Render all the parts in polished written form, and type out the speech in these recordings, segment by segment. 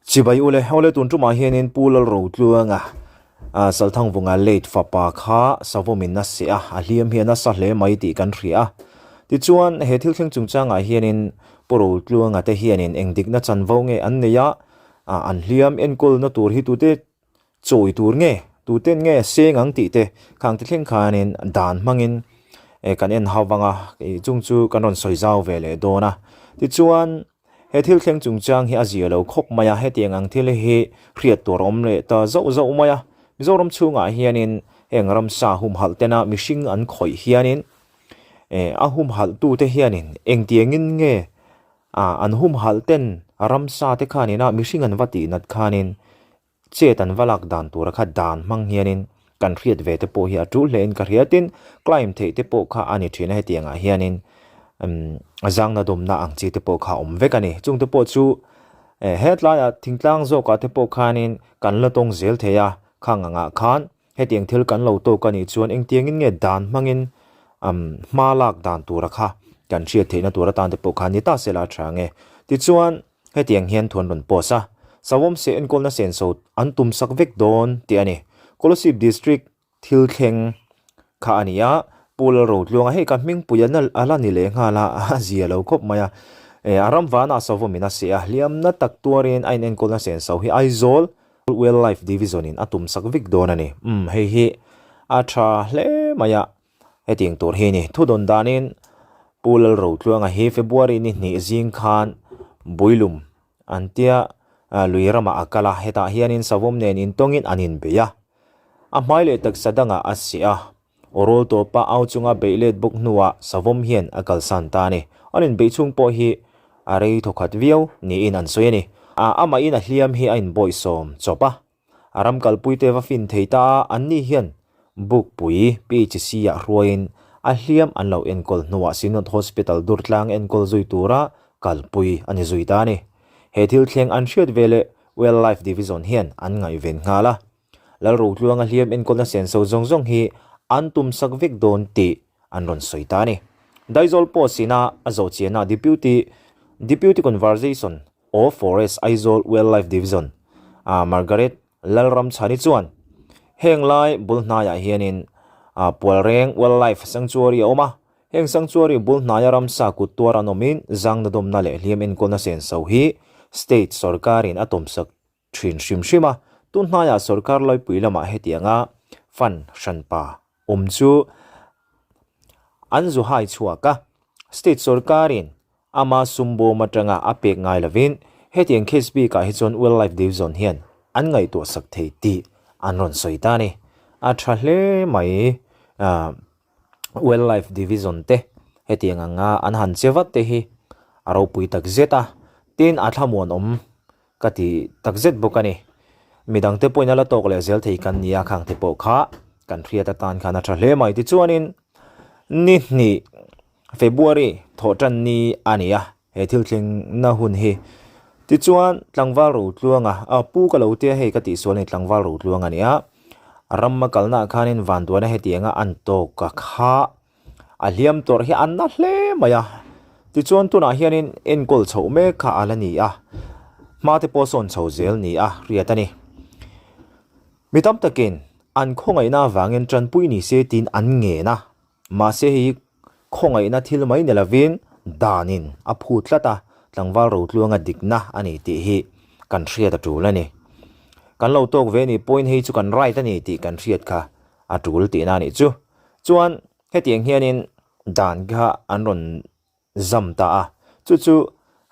Chibai ule, awle tun tumah hianin Pu Lalrotluanga Salthangvunga late fapa kha savawmin a seh a, a hliam hi a nasa hle mai tih kan hria a. Tichuan, he thil thleng chungchangah hianin Pu Rotluanga te hianin eng dikna chanvo nge an nei a, an hliam enkawlna tur hi tute chawi tur nge, tuten nge seng ang tih te khang ti thleng khanin dan hmangin kan en hau vang a, chung chu kan rawn sawi zau ve leh dawn a. Tichuan, he thil thleng chungchang hi a zia lo khawp mai a, hetiang ang thil hi hriat tur a awm leh ta zauh zauh mai a. Mizoram chhungah hianin heng ramsa humhalh tena mihring an khawih hianin a humhalh tute hianin engtiangin nge an humhalh ten ramsa te khanin a mihring an va tihnat khanin Chet an va lak dan tura kha dan hmang hianin kan hriat ve te pawh hi a tul hlein ka hria tin claim theih te pawh kha a ni thin a hetiang ah hianin umm zangna dawmna ang chi te pawh kha a awm vek a ni. Chung te pawh chu eh hetlaiah thingtlang zawkah te pawh khanin kan la tawng zel thei a, khang angah khan hetiang thil kan lo tawk a nih chuan engtiangin nge dan hmangin umm hma lak dan tura kha kan hriat theihna tur atan te pawh khan ni ta sela a tha ang e. Tichuan. Hetiang hian thu an rawn post a, Savawm seh enkawlna senso an tum sak vek dawn tih a ni. Kolasib District thil thleng kha a ni a, Pu Lalrotluanga hei ka hmingpui a la ni leh nghal a, a zia lo khawp mai a. A ram vanah Savawmin a seh a, hliamna tak tuarin a inenkawlna senso hi Aizawl Wildlife Division in a tum sak vek dawn a ni. Umm hei hi a tha hle mai a, Hetiang tur hi ni. Thudawn danin Pu Lalrotluanga hi February ni hnih zing khan Builum an tia lui ramah a kal a, hetah hianin savawm nen intawngin an inbei a. A hmai leh taksa dangah a seh a, awrawl tawpa au chunga beih let bawk hnuah savawm hian a kalsan ta a ni. An inbeih chhung pawh hi a rei thawkhat viau niin an sawi a ni. Amahin a hliam hi a inbawihsawm chawp a. A ram kalpuite va fin thei ta a, anni hian Bukpui PHC-ah hruaiin a hliam an lo enkawl hnuah Synod Hospital Durtlang enkawl zui tura kalpui a ni zui ta a ni. He thil thleng an hriat veleh Wildlife Division hian an ngaihven nghal a. Lalrotluanga hliam enkawlna senso zawng zawng hi an tumsak vek dawn tih an rawn sawi ta a ni. Daizawl Post ina a zawhchianah Deputy Deputy Conversation of Forest Aizawl Wildlife Division a Margaret Lalramchhani chuan heng lai bul hnaiah hianin Pualreng Wildlife Sanctuary a awm a, heng sanctuary bul hnaia ramsa kut tuar an awmin zangnadawmna leh hliam enkawlna senso hi state sorkarin a tawmsak thin hrim hrim a, tun hnaiah sorkar laipui lamah hetianga fund hranpa awm chu an zu hai chhuak a, state sorkarin ama sum bawm atanga a pek ngai lovin hetiang case bikah hi chuan Wildlife Division hian an ngaihtuah sak thei tih an rawn sawi ta a ni. A tha hle mai Wildlife Division te hetiang anga an han che vat te hi a ropui takzet a, tin a thlamuanawm Ka ti takzet bawk a ni. Midang te pawhin a la tawk leh zel thei kan ni a, khang te pawh kha kan hriat atan khan a tha hle mai. Tichuanin ni hnih February thawh tan ni a ni a, he thil thlengna hun hi. Tichuan tlangval Rotluanga, a pu ka lo tia hei ka tihsual a ni, tlangval Rotluanga a ni a, ram a kalnaah khanin vanduaina hetianga an tawk a kha. A hliam tawrh hi a na hle mai a, tichuan tunah hianin enkawl chhoh mek kha a la ni a, hma te pawh sawn chho zel ni a hriat a ni. Mi tam takin an khawngaihna avangin tanpui ni se tiin an ngen a, mahse hei hi khawngaihna thil mai ni lovin danin a phut tlat a, tlangval rotluanga dikna a ni tih hi kan hriat a tul a ni. Kan lo tawk ve ni pawhin hei chu kan right a ni tih kan hriat kha a tul tihna a nih chu. Chuan hetiang hianin dan kha an rawn zam ta a, chu chu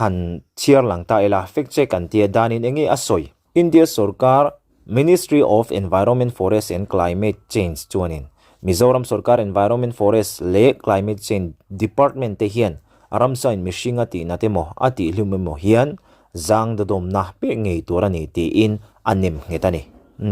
han chhiar lang ta ila, fact check an tia danin eng nge a sawi? India sorkar Ministry of Environment, Forest and Climate Change chuanin Mizoram sorkar Environment, Forest leh Climate Change Department te hian ramsain mihring a tihna te emaw a tihhlum emaw hian zang dadawmna pek ngei tur a ni tiin a nem nghet a ni.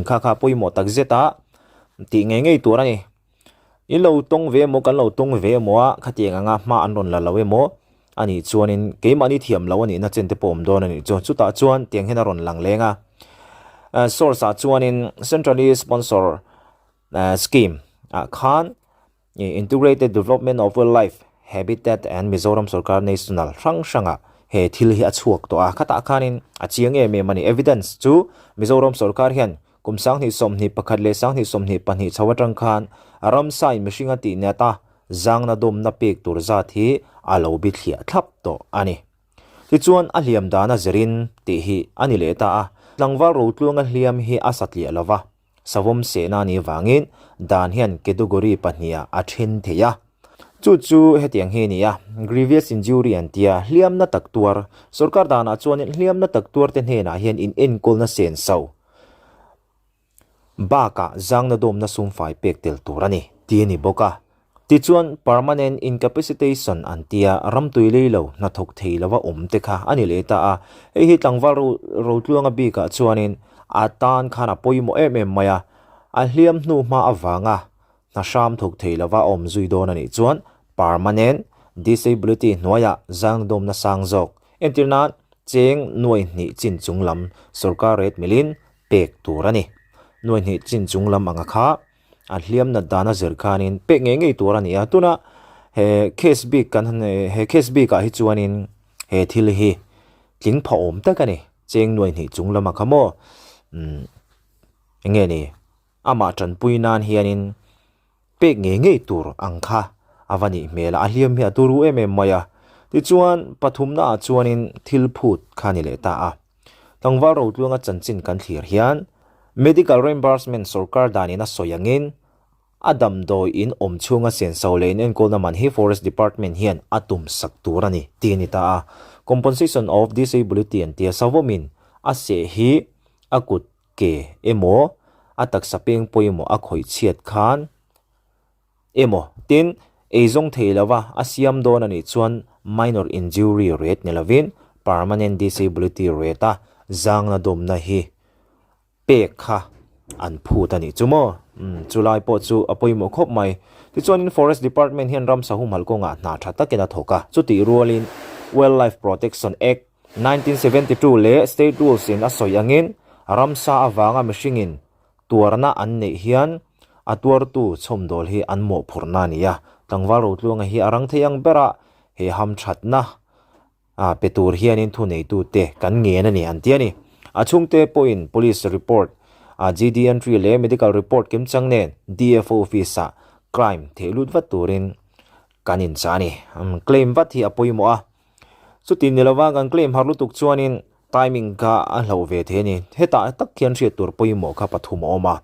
Kha kha pawimawh takzet a tih ngei ngei tur a ni. In lo tawng ve emaw kan lo tawng ve emaw a, khatiang anga hma an rawn la lo emaw a nih chuanin keimahni thiam lo a nihna chen te pawh awm dawn a nih chu. Chutah chuan tiang hian a rawn lang leng a. Source ah chuanin centrally sponsor scheme ah khan Integrated Development of Wildlife Habitat and Mizoram Sorkar National hrang hrangah. he thil hi a chhuak tawh a, khatah khanin a chiang em em a ni. Evidence chu Mizoram sorkar hian kum 2021 leh 2022 chho atang khan ramsa in mihring a tih nat a, zangna dawmna pek tur zat hi a lo bithliah thlap tawh a ni. Tichuan a hliam dana zirin tih hi a ni leh ta a, tlangval rotluanga hliam hi a satliah lo va, savawm sehna a nih vangin dan hian category pahnihah a then thei a. Chu chu hetiang hi a ni a, grievous injury an tia, hliamna tak tuar, sorkar danah chuanin hliamna tak tuarte hnenah hian inenkawlna senso Bakah zangna dawmna sumfai pek tel tur a ni, ti a ni bawk a. Tichuan, permanent incapacitation an tia ramtui lei lo hnathawk thei lova awm te kha a ni leh ta a. Hei hi tlangval ro rotluanga bikah chuanin a tan khan a pawimawh em em mai a. A hliam hnu hma avanga hna hram thawk thei lova a awm zui dawn a nih chuan permanent disability hnuaiah zangna dawmna sang zawk entir nan cheng nuai hnih chin chung lam sorkar rate milin pek tur a ni. Nuai hnih chin chung lam anga kha a hliam nat dan a zir khanin pek ngei ngei tur a ni a. Tuna he case bik kan han he case bikah hi chuanin he thil hi tling pha awm tak a ni. Cheng nuai hnih chung lam a kha maw umm eng nge ni amah tanpui nan hianin pek ngei ngei tur ang kha a va nih hmel a, a hliam hi a turu em em mai a. Tichuan pathumna ah chuanin thil phut kha a ni leh ta a. Tlangval Rotluanga chanchin kan thlir hian Medical Reimbursement sorkar danin a sawi angin a damdawi in awm chhunga senso leh in enkawlna man hi Forest Department hian a tum sak tur a ni tih a ni ta a. Compensation of Disability an tia savawmin a seh hi a kut ke emaw a taksa peng pawimawh a khawih chhiat khan emaw tin eizawng thei lova a siam dawn a nih chuan minor injury rate ni lovin permanent disability rate a zangna dawmna hi pek kha an phut a nih chu maw. Umm chulai pawh chu a pawimawh khawp mai. Tichuanin Forest Department hian ramsa humhalh kawngah hna tha takin a thawk a, chutih rualin Wildlife Protection Act 1972 leh State Rules in a sawi angin ramsa avanga mihringin tuarna an neih hian a tuartu chhawmdawl hi an mawhphurhna a ni a. Tlangval Rotluanga hi a rang thei ang bera he hamthatna pe tur hianin thuneitute kan ngen a ni an ti a ni. A chhungte pawhin Police report, GD entry leh medical report kimchang nen DFO office-ah crime theh lut vat turin kan inchah a ni. Claim vat hi a pawimawh a. Chuti ni lova kan claim har lutuk chuanin timing kha a hlauh ve thei a ni. Hetah tak hian hriat tur pawimawh kha pathum a awm a.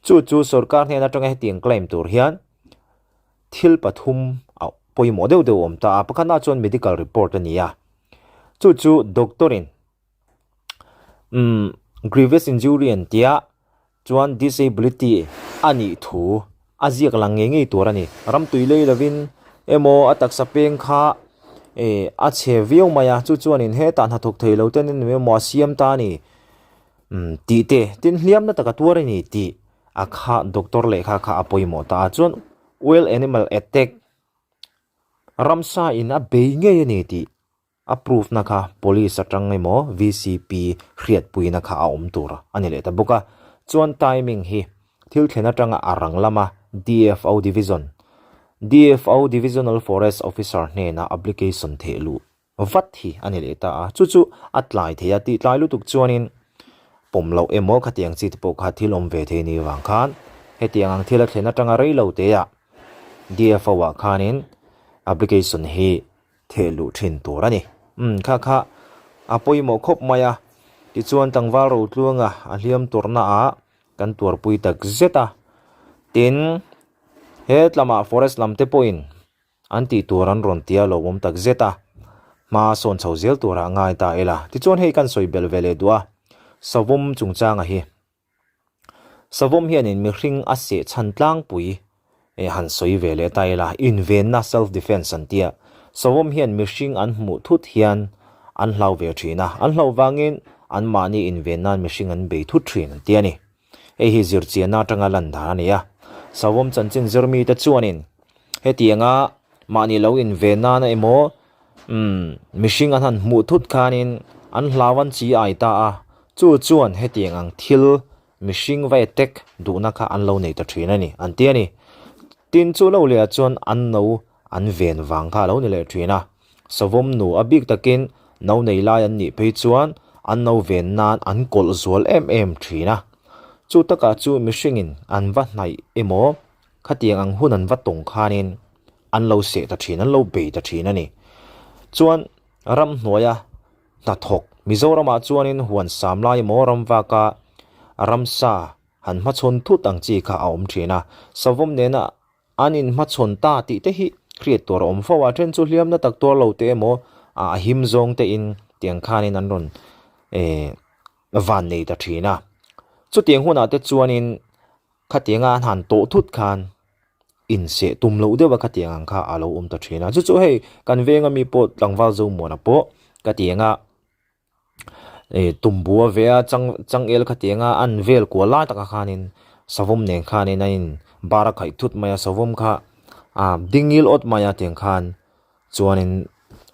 Chu chu sorkar hnen atanga hetiang claim tur hian thil pathum a pawimawh deuh deuh a awm ta a. Pakhatna chuan medical report a ni a. Chu chu doctor in umm grievous injury an tia Chuan disability a nih thu a ziak lang ngei ngei tur a ni. Ram tui lei lovin emaw a taksa peng kha eh a chhe viau mai a, chu chuanin hetah hnathawk thei lo ten emaw a siam ta a ni umm tih te, tin hliamna taka tuar a ni tih a kha doctor lehkha kha a pawimawh ta a. Chuan wild animal attack ramsa in a bei ngei a ni tih. A proof na kha police atang emaw VCP hriatpuina kha a awm tur a ni leh ta bawk a. Chuan timing hi thil thlen atanga a rang lama DFO Division, DFO Divisional Forest Officer hnena application theh luh vat hi a ni leh ta a. Chu chu a tlai thei a, tih tlai lutuk chuanin pawm loh emaw khatiang chi te pawh kha thil awm ve thei ni vang khan hetiang ang thil a thlen atanga rei lo teah DFO ah khanin application hi theh luh thin tur a ni. Umm kha kha a pawimawh khawp mai a, tichuan tlangval Rotluanga a hliam turna ah kan tuarpui tak zet a, tin he tlamah forest lam te pawhin an tih tur an rawn tia lo awm tak zet a, hma sawn chho zel turah ngai ta ila. Tichuan hei kan sawi belh ve leh duh a, savawm chungchanga hi. Savawm hianin mihring a seh chhan tlangpui eh han sawi ve leh ta ila, invenna, self defence an tia. Savawm hian mihring an hmuh thut hian an hlau ve thin a, an hlauh vangin anmahni inven nan mihring an bei thut thin an ti a ni. Hei hi zirchianna atanga lan dan a ni a. Savawm chanchin zirmite chuanin hetianga mahni lo inven nana emaw umm mihring an han hmuh thut khanin an hlau an chi ai ta a, Chu chuan hetiang ang thil mihring va attack duhna kha an lo nei ta thin a ni, an ti a ni. Tin, chu lo lehah chuan an no an ven vang kha a lo ni leh thin a. Savawm nu a bik takin No nei lai an nih phei chuan an no ven nan an kawlh zual em em thin a. Chu takah chu mihringin an va hnaih emaw khatiang ang hun an va tawng khanin an lo seh ta thin, an lo bei ta thin a ni. Chuan ramhnuaia hnathawk Mizoramah chuanin huan sam lai emaw ramvaka ramsa han hmachhawn thut ang chi kha a awm thin a. Savawm nena An inhmachhawn ta tih te hi hriat tur a awm fo a, then chu hliamna tak tuar lo te emaw a him zawng te in tiang khanin an rawn eh van nei ta thin a. Chutiang hunah te chuanin khatianga an han tawh thut khan inseh tum loh deuh a khatiang ang kha a lo awm ta thin a. Chu chu hei kan venga mi pawh tlangval Zomuana pawh khatianga Ih tumbua ve a chang changel khatianga an vel kual lai takah khanin savawm nen khanin a in bar a khaih thut mai a savawm kha ah ding ngil awt mai a tiang khan chuanin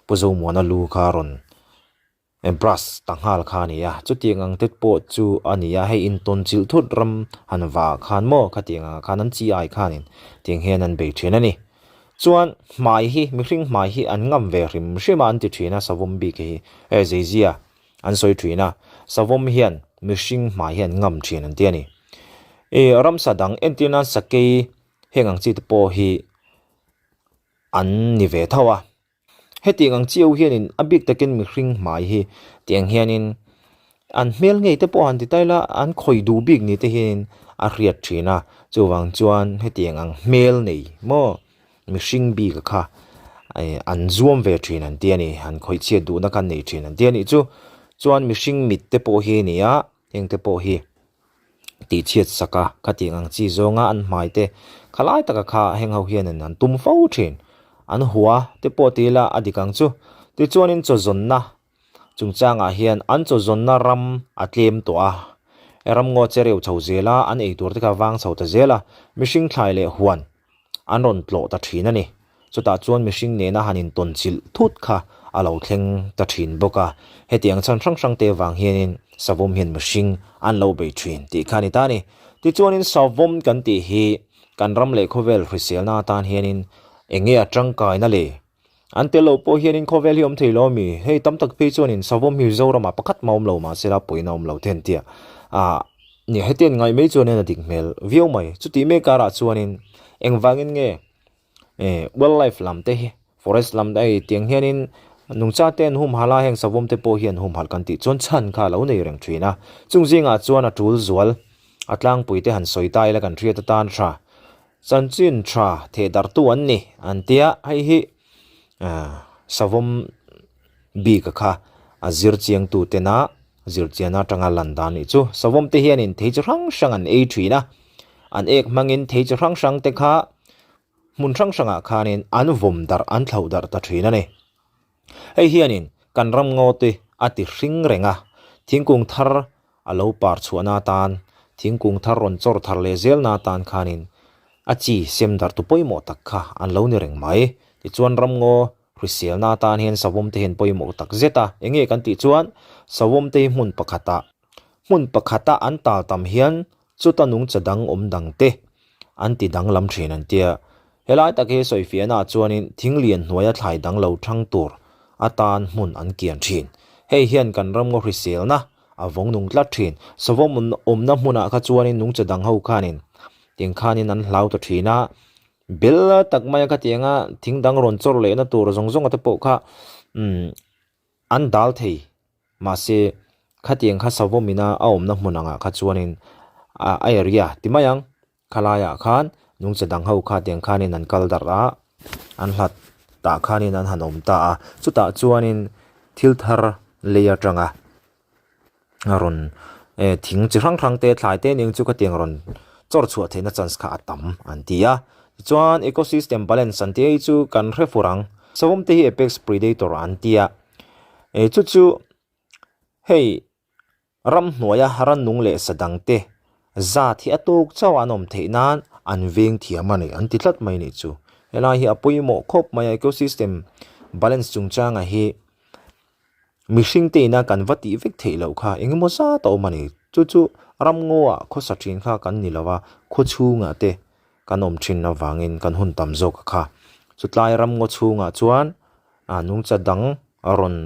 Pu Zomuana lu kha a rawn brush ta nghal kha a ni a chutiang ang te pawh chu a ni a hei intawn chilh thut ram han vah khan maw khatiang ang khan an chi ai khanin tiang hian an bei thin a ni. Chuan hmai hi, mihring hmai hi an ngam ve hrim hrim a an ti thin a, savawm bik hi e zeizia an sawi thin a, savawm hian mihring hmai hi an ngam thin an ti a ni. E ramsa dang entir nan sakei heng ang chi te pawh hi an ni ve tho a. Hetiang ang chiau hianin a bik takin mihring hmai hi tiang hianin an hmel ngei te pawh han ti ta ila an khawih duh bik ni te hianin a hriat thin a, chuvang chuan hetiang ang hmel nei maw mihring bik a kha an zuam ve thin an ti a ni, an khawih chhiat duhna kha an nei thin an ti a nih chu. Chuan mihring mit te pawh hi a ni a, heng te pawh hi. tih chhiat sak a, khatiang ang chi zawnga an hmai te khalai taka kha heng ho hianin an tum fo thin. An hua te pawh ti ila a dik ang chu. Tichuanin chawzawnna chungchangah hian an chawzawnna ram a tlem tawh a, ramngaw che reuh chho zel a, an eitur te kha vang chho ta zel a, mihring thlai leh huan an rawn tlawh ta thin a ni. Chutah chuan mihring nena han intawn chilh thut kha a lo thleng ta thin bawk a. Hetiang chhan hrang hrang te vang hianin savawm hian mihring an lo bei thin tih kha a ni ta a ni. Tichuanin savawm kan tih hi kan ram leh khawvel hriselna atan hianin eng nge a tangkaina le? An tel lo pawh hianin khawvel hi awm thei lo a mi? Hei tam tak phei chuanin savawm hi Mizoramah pakhat mah awm lo mahsela pawhin a awm lo then tia ah nia hetiang ngaih mai chuanin a dik hmel viau mai. Chutih mek karah chuanin engvangin nge eh wildlife lam te hi forest lam te hei tiang hianin nungcha te an humhalh a heng savawm te pawh hi an humhalh kan tih chuan chhan kha a lo nei reng thin a. Chung zingah chuan a tul zual a tlangpui te han sawi ta ila kan hriat atan tha. Chanchin tha thehdarhtu an ni an tia, hei hi savawm bik a kha a zir chiangtu tena zirchian atanga lan dan nih chu. Savawm te hianin thei chi hrang hrang an ei thin a, an ek hmangin thei chi hrang hrang te kha hmun hrang hrangah khanin an vawm darh an thlauh darh ta thin a ni. Hei hianin kan ram ngaw te a ti hring reng a, thingkung thar a lo par chhuahna atan, thingkung thar rawn chawr thar leh zelna atan khanin a chi sem darhtu pawimawh tak kha an lo ni reng mai. Tichuan ramngaw hriselna atan hian savawm te hian pawimawh tak zet a, enge kan tih chuan savawm te hi hmun pakhatah hmun pakhata an tal tam hian Chuta nungcha dang awm dang te an ti danglam thin an tia. Helai tak hi sawifiahna ah chuanin thing lian hnuaia thlai dang lo thang tur atan hmun an kian thin. Hei hian kan ramngaw hriselna a vawng nung tlat thin. Savawm awmna hmunah kha chuanin nungcha dang ho khanin tiang khanin an hlau ta thin a. Bel tak maia khatianga thing dang rawn chawr lehna tur zawng zawnga te pawh kha umm an dal thei. Mahse, khatiang kha savawm ina a awmna hmun angah kha chuanin a area ti mai ang, khalaiah khan nungcha dang ho kha tiang khanin an kal darh a, an hlat tah khanin an han awm ta a, chutah chuanin thil thar lei atanga a rawn thing chi hrang hrang te thlai te ning chu khatiang rawn chawr chhuah theihna chance kha a tam an ti a. Tichuan ecosystem balance an tih hi chu kan hre fur ang, savawm te hi apex predator an ti a. E chu chu hei ramhnuaia rannung leh sa dangte zat hi a tawk chauh a an awm theih nan an veng thiam a ni an ti tlat mai a nih chu. Helai hi a pawimawh khawp mai a ecosystem balance chungchangah hi mihring te ina kan va tih vek theih loh kha eng emaw zat a awm a ni. Chu chu ramngaw-ah khawsa thin kha kan ni lo a, khaw chhungah te kan awm thin avangin kan hun tam zawk a kha. Chutlai ramngaw chhungah chuan. A nungcha dang a rawn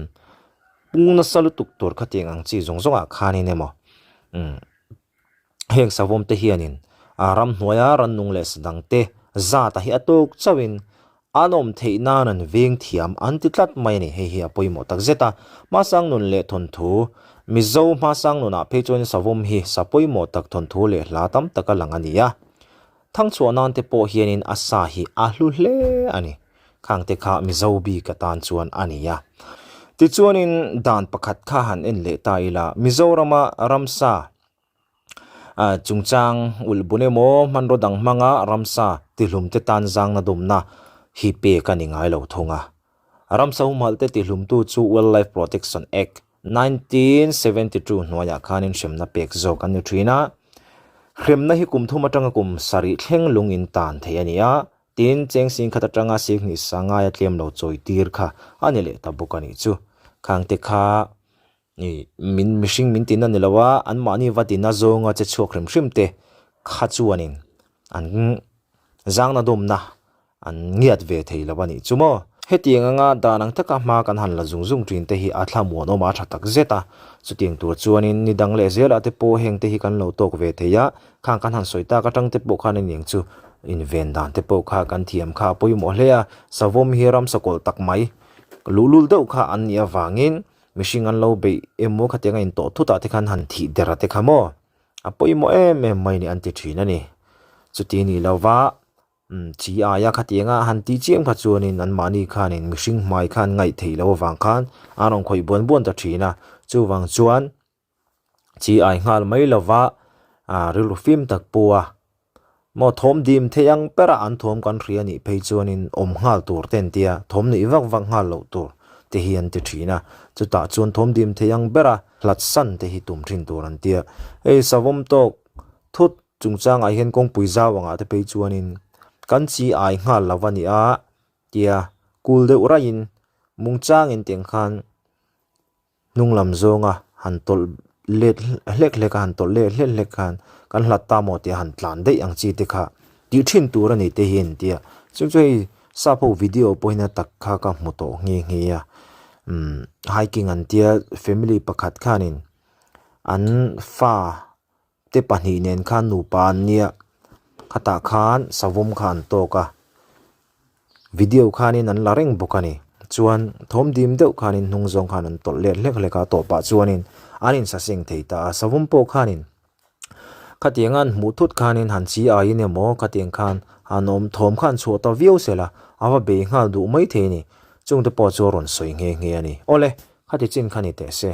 pung nasa lutuk tur khatiang ang chi zawng zawngah khanin emaw umm heng savawm te hianin a ramhnuaia rannung leh sadang te zat a hi a tawk chauhin an awm theih nan an veng thiam an ti tlat mai a ni. Hei hi a pawimawh tak zet a, hmasang nun leh thawnthu Mizo hmasang nunah phei chuan savawm hi sa pawimawh tak thawnthu leh hla tam tak a lang a ni a. Thangchhuah nan te pawh hianin a sa hi a hlu hle a ni. Khang te kha Mizo bik atan chuan a ni a. Tichuanin dan pakhat kha han en leh ta ila, Mizorama ramsa chungchang ulh bun emaw hmanraw dang hmanga ramsa tihlum te tan zangna dawmna hi pek a ni ngai lo thung a. Ramsa humhalh te tihlumtu chu Wildlife Protection Act, 1972 hnuaiah khanin hremna pek zawk an ni thin a. Hremna hi kum thum atanga kum sarih thleng lung in tan thei a ni a, tin cheng sing khat atanga sing hnih sangaia tlem lo chawi tir kha a ni leh ta bawk a nih chu. Khangte kha i min mihring min tina ni lo a, anmahni va tina zawnga che chhuak hrim hrim te kha chuanin an zangna dawmna An ngiat ve thei lo a nih chu maw? Hetiang anga dan ang taka hma kan han la zung zung thin te hi a thlamuanawm a tha tak zet a. Chutiang tur chuanin ni dang leh zelah te pawh heng te hi kan lo tawk ve thei a, khang kan han sawi tak atang te pawh khan aniang chu inven dan te pawh kha kan thiam kha a pawimawh hle a. Savawm hi ramsa kawlh tak mai luhlul deuh kha an nih avangin mihring an lo beih emaw khatiang a intawh thutah te khan han thih der a te kha maw? A pawimawh em em mai ni an ti thin a ni. Chuti nih lova Chi aia khatianga han tih chiam kha chuanin anmahni khanin mihring hmai kha an ngaih theih loh avang khan an rawn khawih buan buan ta thin a. Chuvang chuan chi ai nghal mai lova rilru fim tak pu a, maw thawm dim thei ang bera an thawm kan hria anih phei chuanin awm nghal tur te an tia, thawm neih vak vak nghal loh tur te hi an ti thin a. Chutah chuan thawm dim thei ang bera hlat san te hi tum thin tur an tia. Hei savawm tawk thut Chungchangah hian kawngpui zau angah te phei chuanin kan chi ai nghal lo a ni a tia kul deuh raihin mungchangin tiang khan hnung lam zawnga han tawlh let hlek hlek a han tawlh let hlek hlek khan kan hlat ta maw tia han tlan daih ang chi te kha tih thin tur a ni te hi an ti a chung chu hei sap ho video pawhin a tak kha ka hmu tawh nghe nghe a umm hiking an tia family pakhat khanin an fa Te pahnih nen khan nupa an nia, khatah khan savawm kha an tawk a, video khanin an la reng bawk a ni. Chuan thawm dim deuh khanin hnung zawng khan an tawlh let hlek hlek a, tawpah chuanin an insaseng thei ta a, savawm pawh khanin khatiang an hmuh thut khanin han chi aiin emaw khatiang khan han awm thawm kha an chhuah ta viau se la, a va bei nghal duh mai thei a ni. Chungte pawh chu a rawn sawi nghe nghe a ni. Awle, khati chin kha ni teh se.